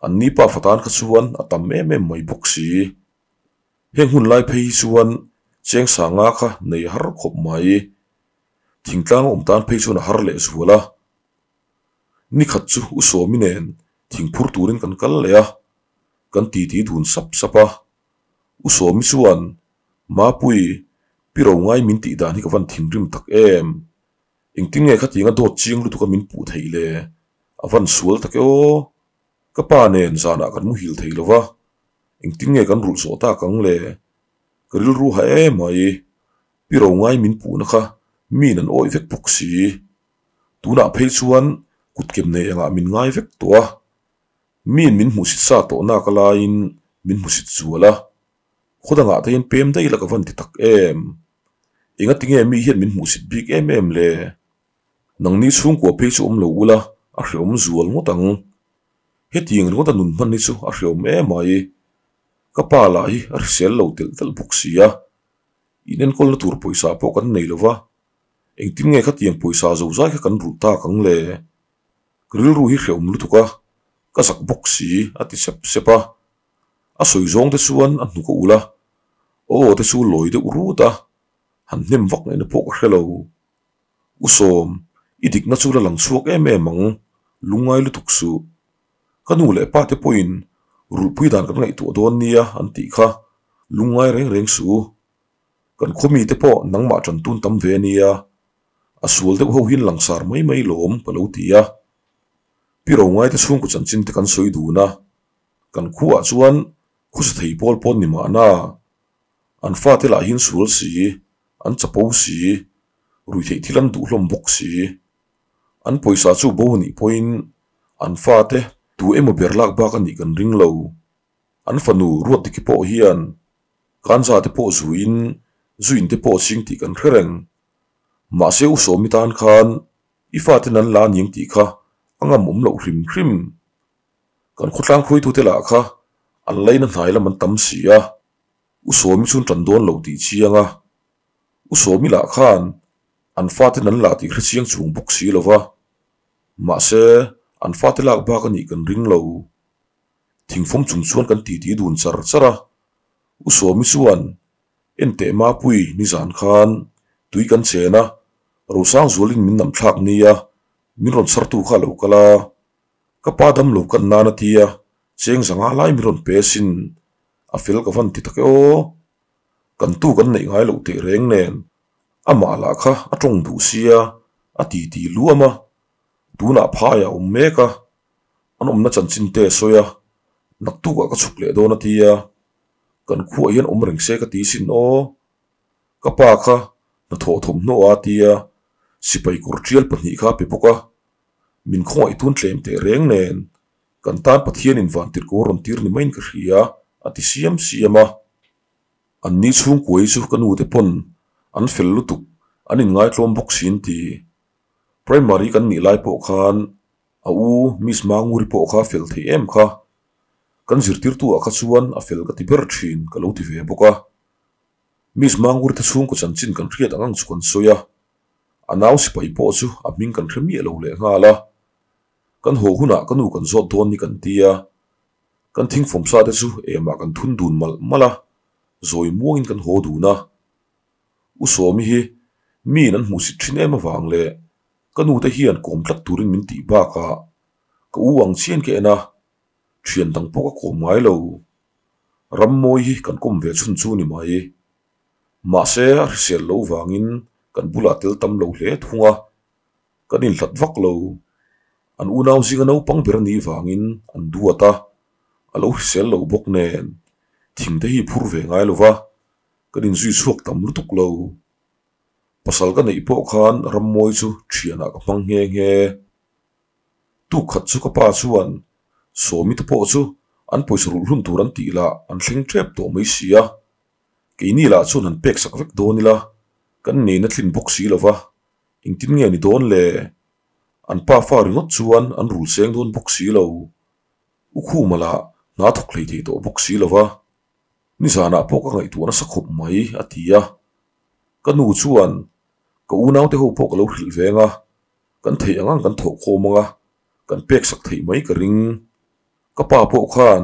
an ni pa fa tan kha chuan a tam em em mai bawk si. Heng hun lai phei hi chuan cheng sanga kha nei a har khawp mai. Thingtlang a awm tan phei chuan a har leh zual a. Ni khat chu U Sawmi nen thingphur turin kan kal leh a, kan titi dun sap sap a. U Sawmi chuan, Mapui, pi ro ngai min tih dan hi ka van thinrim tak em? Engtin nge khatianga dawt chiang lutuk a min puh theih le? A van sual tak e aw. Ka pa nen zanah kan muhil thei lo va, engtin nge kan rulh zawh tak ang le? Ka rilru ha em mai. Pi ro ngai min puhna kha miin an awih vek bawk si. Tunah phei chuan kutkem nei engah min ngai vek tawh a, miin min hmuhsit sa tawh nak alaiin min hmusit zual a, khaw dangah te hian pem daih la ka van ti tak em? Engati nge mi hian min hmuhsit bik em em le? Nangni chhungkua phei chu awm lo ula a hreawm zual ngawt ang. Hetiang ringawt a nun hman hi chu a hreawm em mai. Ka pa lah hi a hrisel lo telh telh bawk si a, inenkawlna tur pawisa pawh kan nei lo va. Engtin nge khatiang pawisa zo zai kha kan rulh tak ang le? Ka rilru hi hrehawm lutuk a, ka zak bawk si a ti sep sep a. A sawi zawng te chuan a hnuk a ulh a, aw te chu lawi deuh rut a, han hnem vak ngaihna pawh ka hre lo. U Sawm, i dikna chu la lang chhuak em em ang, lungngai lutuk suh. Ka nu leh pa te pawhin rulhpui dan kan ngaihtuah dawn nia an tih kha, lungngai reng reng suh u. Kan khaw mite pawh nangmah tan tun tam ve ania, a sual deuh ho hian langsar mai mai lawm ka lo ti a. Pi Rongaite chhungkaw chanchin te kan sawi dun a, kan khuaah chuan khawsa thei pawl pawn ni mahna, an fate lah hian sual si, an chapo si, ruihtheih thil an duh hlawm bawk si. An pawisa chu bo anih pawhin an fate tu emaw ber lak bak anih kan ring lo. An fanu Ruatdiki pawh hian Kanza te pawh zuiin zuin te pawh ching tih kan hre reng. Mahse U Sawmi tan khan i faten an la aniang tih kha a ngam awm loh hrim hrim. Kan khawtlang hruaitute lah kha an laina hnai lam an tam si a, U Sawmi chuan tan dawn lo tih chiang a. U Sawmi lah khan an faten an la tih hre chiang chung bawk si lo va. Mahse an fate lak bak a nih kan ring lo. Thingfawm chung chuan kan titi dun char char a, U Sawmi chuan, Enteh Mapui, nizan khan tui kan chen a, Rosang zualin min nam thlak nia, min rawn chhartu kha a lo kal a, ka pa dam lo kan nan a tia, cheng zanga lai min rawn pe asin, a fel ka van ti tak e aw. Kan tu kan neih ngai loh teh reng nen, amah lah kha a tawng duh sia, a titi luam a, tunah phaiah a awm mek a. An awmna chanchin te a sawi a, naktukah ka chhuk leh dawn a ti a, kan khuaah hian awm reng se ka ti sin aw. Ka pa kha hnathawh thawmhnaw a ti a, sipai kawr tial pahnih kha a pe bawk a, min khawngaih tun tlem teh reng nen kan tan Pathianin vantirh ko rawn tir ni maiin ka hria a ti siam siam a. An ni chhungkuai chu ka nute pawn an fel lutuk, an inngaitlawm bawk sin ti. Primary kan nih lai pawh khan A u Miss Manguri pawh kha fel thei em kha. Kan zirtirtu ah kha chuan a fel ka ti ber thin ka lo ti ve bawk a. Miss Manguri te chhungkaw chanchin kan hriat ang ang chu kan sawi a. A nau sipai pawh chu a hming kan hre miah lo leh nghal a. Kan haw hunah ka nu kan zawt dawn ni kan ti a. Kan thingfawmsa te chu emah kan thun dun malh malh a, zawi muangin kan haw dun a. U Sawmi hi miin an hmuhsit thin em avang leh Ka nute hian kawm tlat turin min tih bakah ka u ang chian ka en a, thian dang pawh ka kawm ngai lo. Rammawi hi kan kawm ve chhun chu ni mai. Mahse a hrisel lo vangin kan bulah tel tam lo hle thung a, kan inhlat vak lo. An unau zinga naupang ber a nih vangin an duat a, a lo hrisel lo bawk nen thing te hi phur ve ngai lo va, kan inzui chhuak tam lutuk lo. Pasal ka neih pawh khan rammawi chu thianah ka hmang nghe nghe. Tuk khat chu ka pa chuan Sawmi te pawh chu an pawisa rulh hun tur an tih lah an thleng tep tawh mai si a. Keini lah chuan han pek sak vek dawn ila kan neihna tlin bawk si lo va, engtin nge ni dawn le? An pa fa ringawt chuan an rul seng dawn bawk si lo. U Khuma lah hna thawk hlei thei tawh bawk si lo va. Nizanah pawh ka ngaihtuah nasa khawp mai, a ti a. Ka nu chuan, Ka unaute ho pawh ka lo hrilh veng a, kan theih ang ang kan thawh khawm ang a, kan pek sak theih mai ka ring. Ka pa pawh khan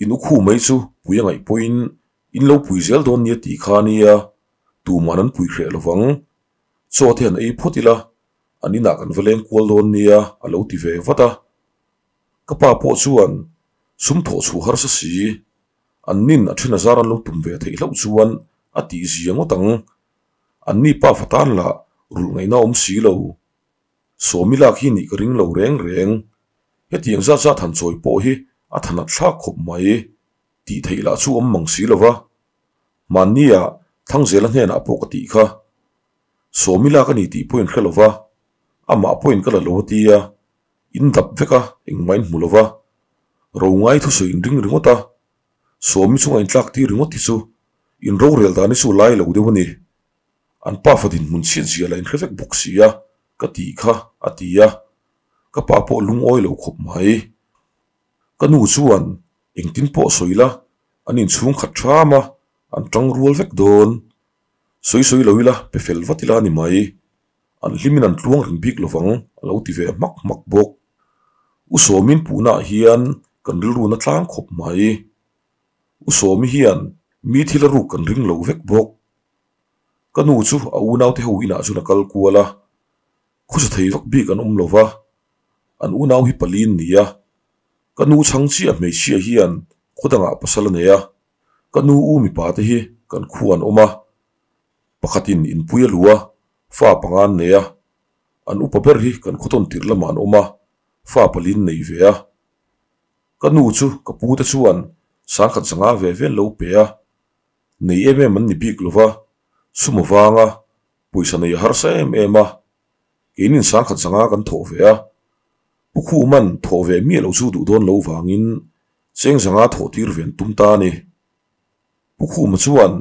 in u khu mai chu pui a ngaih pawhin in lo pui zel dawn nia tih kha a nia, tuman an pui hreh lo vang. Chaw te han ei phawt ila, an inah kan va leng kual dawn nia, a lo ti ve vat a. Ka pa pawh chuan sum thawh chhuah harsa si, an nin a then a zar an lo tum ve theih hlauh chuan a tih zia ngawt ang. An ni pa fa tan lah rulh ngaihna awm si lo. Sawmi lak hi nih ka ring lo reng reng. Hetiang zat zat han chawi pawh hi a thanat thlak khawp mai. Tih theih lah chu awm mang si lo va. Hmannia Thangzela hnenah pawh ka tih kha. Sawmi lak a ni tih pawhin hre lo va, amah pawhin ka la lo a ti a. In dap vek a, engmah in hmu lo va. Ro ngai thusawi in ring ringawt a, Sawmi chunga in tlak tir ringawt hi chu in rorel dan hi chu lai lo deuh a ni. An pa fa dinhmun chhiat zia lah in hre vek bawk si a, ka tih kha, a ti a. Ka pa pawh lungawi lo khawp mai. Ka nu chuan engtin pawh sawi la, an inchhung khat ṭham a, an ṭang rual vek dawn. Sawi sawi lo ila, pe fel vat ila a ni mai. An hlimin an tluang reng bik lovang a lo ti ve hmak hmak bawk. U Sawmin puhnaah hian kan rilru na tlang khawp mai. U Sawmi hian mi thil a ruk kan ring lo vek bawk. Ka nu chu a unaute ho inah chuan a kal kual a, khawsa thei vak bik an awm lo va, an unau hi paliin ni a. Ka nu chhang chiah hmeichhia hian khaw dangah pasal a nei a, ka nu u mipa te hi kan khua an awm a, Pakhatin inpui a lu a, fa panga an nei a. An upa ber hi kan khawtawn tirh lamah an awm a, fa paliin nei ve a. Ka nu chu ka pu te chuan sangkhat zanga ve vel lo pe a. Nei em em an ni bik lo va, sum avanga pawisa nei a harsa em em a. Keinin sangkhat zanga kan thawh ve a. Pu Khuman thawh ve miah lo chu duh dawn lo vangin cheng zanga thawh tir ve an tum ta a ni. Pu Khuma chuan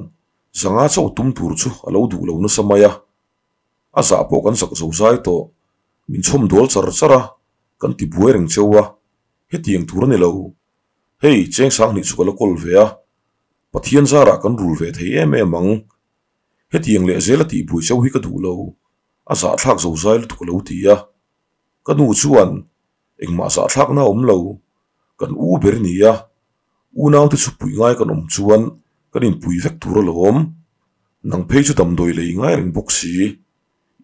zanga chauh tum tur chu a lo duh lo nasa mai a, a zah pawh kan zak zo zai tawh, min chhawm dual char char a, kan ti buai reng cheu a, hetiang tur a ni lo. Hei, cheng sanghnih chu ka la kawl ve a, Pathian zarah kan rul ve thei em em ang. Hetiang leh zel a tih buai cheu hi ka duh lo, a zahthlak zo zai lutuk a lo ti a. Ka nu chuan Engmah zahthlakna a awm lo, kan u ber ni a, unaute chu puih ngai kan awm chuan kan inpui vek tur alawm. Nang phei chu damdawi lei ngai reng bawk si.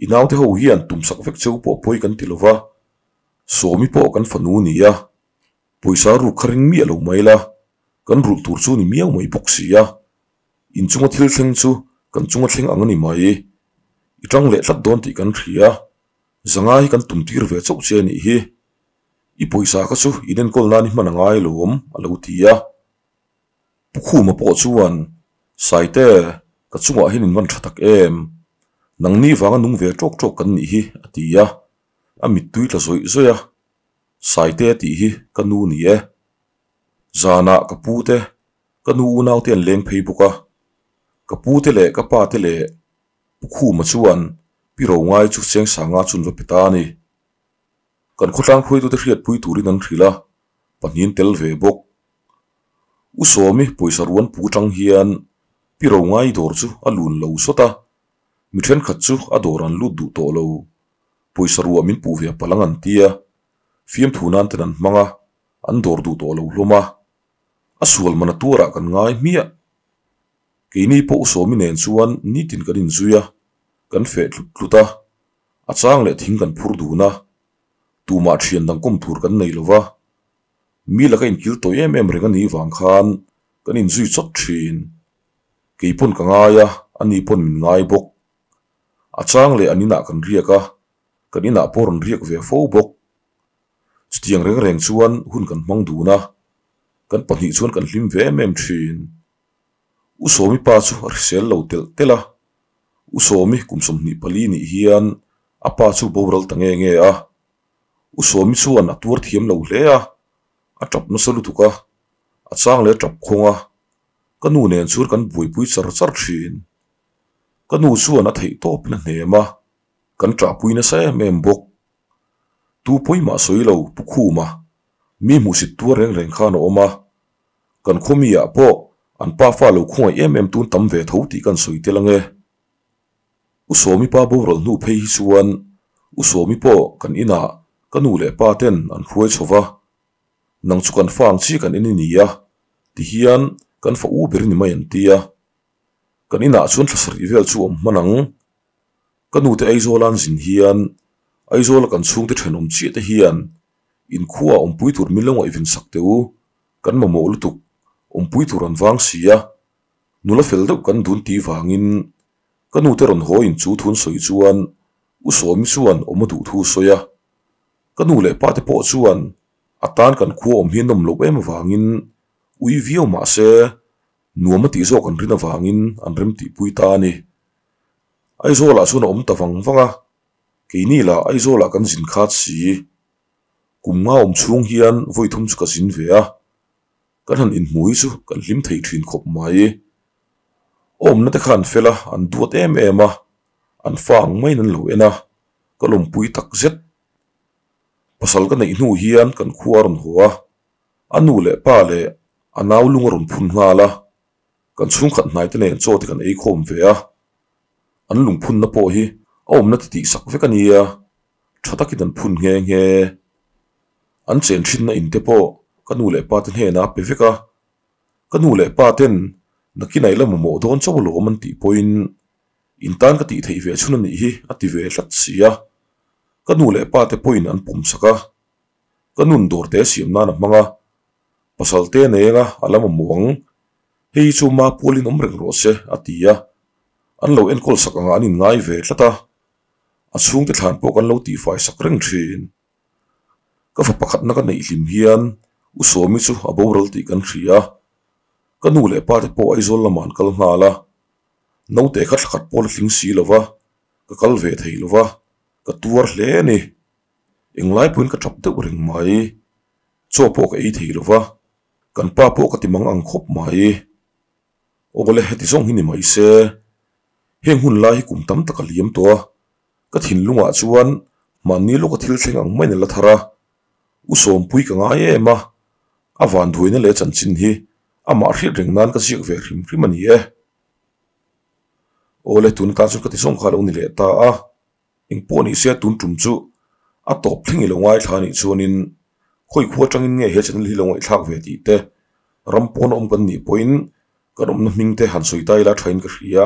I naute ho hian tumsak vek cheu pawh pawi kan ti lova, Sawmi pawh kan fanu ni a, pawisa ruk kha ring miah lo mai la, kan rulh tur chu ni miau mai bawk si a, inchunga thil thleng chu kan chunga thleng ang a ni mai. I tang leh tlat dawn tih kan hria. Zanga hi kan tum tir ve chauh che a nih hi. I pawisa kha chu inenkawl nan i hman a ngai lawm, a lo ti a. Pu Khuma pawh chuan, Saite, ka chungah hian in van tha tak em? Nangni vanga nung ve tawk tawk kan nih hi, a ti a. A mittui tla zawih zawih a. Saite tih hi ka nu ni e. Zanah ka pu te, ka nu unau te an leng phei bawk a. Ka pu te leh ka pa te leh Pu Khuma chuan Pi Rongai chu Chengsanga chun va pe ta a ni. Kan khawtlang hruaitute hriatpui turin an hrilh a, pahnihin tel ve bawk. U Sawmi pawisa ruan pu tang hian Pi Rongai dawr chu a lun lo sawt a, mi thenkhat chu a dawr an lut duh tawh lo. Pawisa ruah min puh ve a palang an tia, fiamthu nan ten an hmang a, an dawr duh tawh lo hlawm a. A sual man a tuarah kan ngai hmiah. Keini pawh U Sawmi nen chuan nitin kan inzui a, kan feh tlut tlut a, a chang leh thing kan phur dun a, tumah thian dang kawm tur kan nei lo va, mi laka inkil tawih em em reng a nih vang khan kan inzui chawt thin. Kei pawn ka ngai a, ani pawn min ngai bawk. A chang leh an inah kan riak a, kan inah pawh rawn riak ve fo bawk. Chutiang reng reng chuan hun kan hmang dun a, kan pahnih chuan kan hlim ve em em thin. U Sawmi pa chu a hrisel lo telh telh a, U Sawmi kum 24 nih hian a pa chu boral ta nge nge a. U Sawmi chuan a tuar thiam lo hle a, a tap nasa lutuk a, a chang leh a tap khawng a, ka nu nen chuan kan buaipui char char thin. Ka nu chuan a theih tawpin a hnem a, kan ṭahpui nasa em em bawk. Tu pawimah sawi lo Pu Khuma, mi hmuhsit tuar reng reng khan a awm a, Kan khawmi-ah pawh an pa fa lo khawngaih em em tun tam ve tho tih kan sawi tel ange. U Sawmi pa boral hnu phei hi chuan U Sawmi pawh kan inah ka nu leh pa ten an hruai chho va, nang chu kan fa ang chiah kan en i ni a, tihian kan fa u ber i ni mai an ti a. Kan inah chuan thla sarih vel chu awm hman ang. Ka nute Aizawl an zin hian Aizawla kan chhungte thenawm chiah te hian Inkhua awmpui tur min lo ngaihven sak teh u, kan mamawh lutuk, awmpui tur an vang si a, nula fel deuh kan dun tih vangin ka nute rawn haw in chu thun sawi chuan U Sawmi chuan awm a duh thu sawi a, ka nu leh pa te pawh chuan a tan kan khua awm hi a nawm loh em avangin ui viau mah se nuam a tih zawk an rin avangin an rem tihpui ta a ni. Aizawlah chuan a awm ta vang vang a. Keini lah Aizawlah kan zin khat si. Kum nga awm chhung hian vawi thum chu ka zin ve a, kan han inhmu hi chu kan hlim thei thin khawp mai. Awmna te kha an fel a, an duat em em a, an fa ang maiin an lo en a, ka lawmpui tak zet. Pasal ka neih hnu hian kan khua a rawn haw a, a nu leh pa leh a nau lung a rawn phun nghal a, Kan chhungkhat hnaite nen chaw te kan ei khawm ve a, an lungphunna pawh hi a awmna ti tih sak vek a nia, tha takin an phun nghe nghe. An chen thinna in te pawh ka nu leh pa te hnenah a pe vek a, ka nu leh pa ten nakin aih la mamawh dawn chauh alawm an tih pawhin in tan ka tih theih ve chhun a nih hi a ti ve tlat si a, ka nu leh pa te pawhin an pawm sak a, ka nun dawr te siam nan a hmang a, Pasal te nei anga a la mamawh ang, hei hi chu ma pualin awm reng rawh se, a ti a. An lo enkawl sak angah an inngai ve tlat a, a chhungte thlan pawh kan lo tihfai sak reng thin. Ka fa pakhatna ka neih hlim hian U Sawmi chu a boral tih kan hria a, ka nu leh pa te pawh Aizawl lamah an kal nghal a, naute kha thlakhat pawh la tling si lo va, ka kal ve thei lo va, ka tuar hle a ni. Englai pawhin ka tap deuh reng mai. Chaw pawh ka ei thei lo va, kan pa pawh ka ti mang ang khawp mai. Awle heti zawng hi ni mai se, heng hun lai hi kum tam tak a liam tawh a, ka thinlungah chuan mahni lawka thil thleng ang maiin a la thar a, U Sawmpui ka ngai em a, a vanduaina leh chanchin hi amah hriat reng nan ka ziak ve hrim hrim a ni e. Awle tun atan chuan ka ti zawng kha a lo ni leh ta a. Engpawh ni se tun tum chu a tawp thleng i lo ngaithla anih chuanin khawi khua atangin nge he channel hi lo ngaihthlak ve tih te, ram pawn a awm kan nih pawhin kan awmna hming te han sawi ta ila thain ka hria,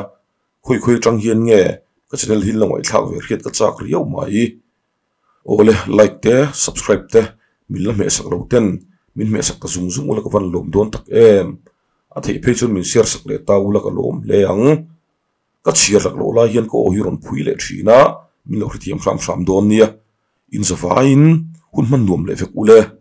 khawi khawi atang hian nge ka channel hi lo ngaihthlak ve hriat ka chak riau mai. Awle like te subscribe te min la hmehsak lo ten min hmehsak ta zung zung ula ka van lawm dawn tak em, a theih phei chuan min share sak leh ta ula ka lawm hle ang. Ka chhiar lak loh lai hian ka aw hi rawn phui leh thin a, min lo hrethiam hram hram dawn nia. Inzavaiin. Hun hman nuam leh vek ule.